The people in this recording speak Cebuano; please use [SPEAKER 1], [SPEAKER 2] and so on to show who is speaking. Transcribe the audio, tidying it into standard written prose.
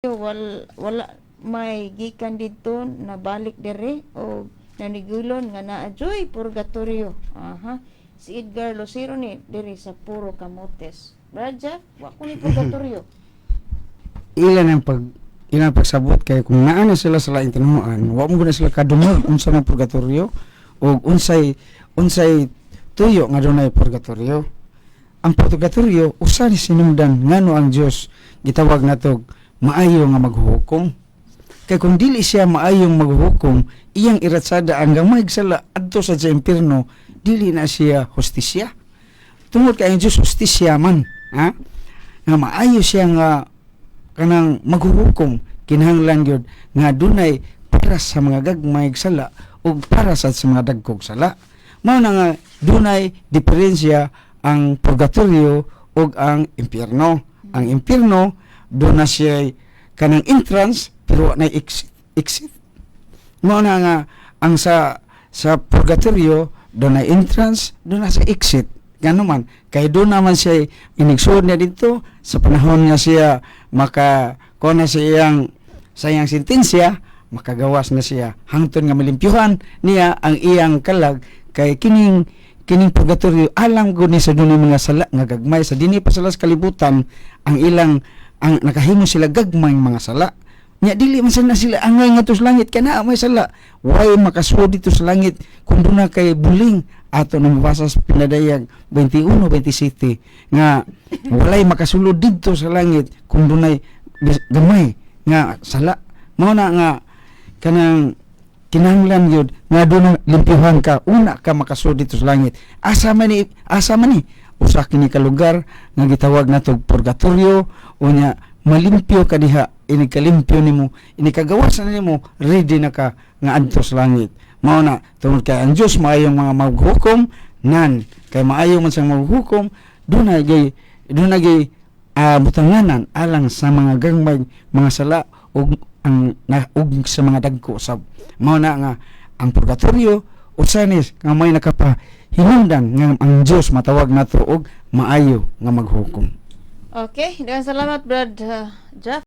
[SPEAKER 1] Wala may gikan didto nabalik diri o nanigulon nga naa juy purgatorio. Aha. Si Edgar Lucero ni diri sa Puro Camotes. Brad Jeff, wa ko ni purgatorio.
[SPEAKER 2] Ilang pagsabot kay kung naa na sila sa laing tinuohan, wa mo na sila kadungog unsa man purgatorio o unsay unsay tuyo nga dunay purgatorio. Ang purgatorio usa ni sinungdan ngano ang Dios gitawag natog maayo nga maghuhukom. Kay kung dili siya maayong maghuhukom, iyang iratsada ang gamay sala adto sa impierno, dili na siya hustisya. Tungod kay ang Dios hustisya man, ha? Nga maayo siya nga kanang maghuhukom, kinahanglan gyud nga dunay para sa mga gagmay sala ug para sa mga dagkog sala. Mao na nga dunay diferensya ang purgatorio ug ang impyerno. Ang impyerno doon na siya kanang entrance pero wa na exit exit. Mao na nga ang sa purgatorio doon na entrance, doon na sa exit. Gano man kay doon naman siya inigsuod niya dito sa panahon nga siya maka kuha na sa iyang sentensya, makagawas na siya hangtod nga malimpyuhan niya ang iyang kalag. Kay kining kining purgatorio alang gud ni sa dunay mga sala nga gagmay sa dinhi pa sila sa kalibutan, ang ilang ang nakahimo sila gagmay mga sala nya. Dili man sana sila angay ngadto sa langit kay naa may sala. Way makasuod dito sa langit kung duna kay buling. Ato nang mabasa sa Pinadayag 21:27 nga walay makasulod didto sa langit kung dunay gamay nga sala. Mao na nga kanang kinahanglan gyud nga doon limpyuhan ka una ka makasud dito sa langit. Asa man ni usa kini ka lugar nga gitawag nato purgatorio. Unya malimpyo ka diha, ini kalimpyo nimo, ini kagawasan nimo, ready na ka nga adto sa langit. Mao na tungod kay ang Dios maayong mga maghukom nan kay maayo man siyang maghukom, dunay butanganan alang sa mga gagmay mga sala ug ang na, ug sa mga dagko sab. Mao na nga ang purgatorio usa ni nga may nakapahinungdan nga ang Dios matawag nato og maayo nga maghukom.
[SPEAKER 1] Okay, daghang salamat, Brad Jeff.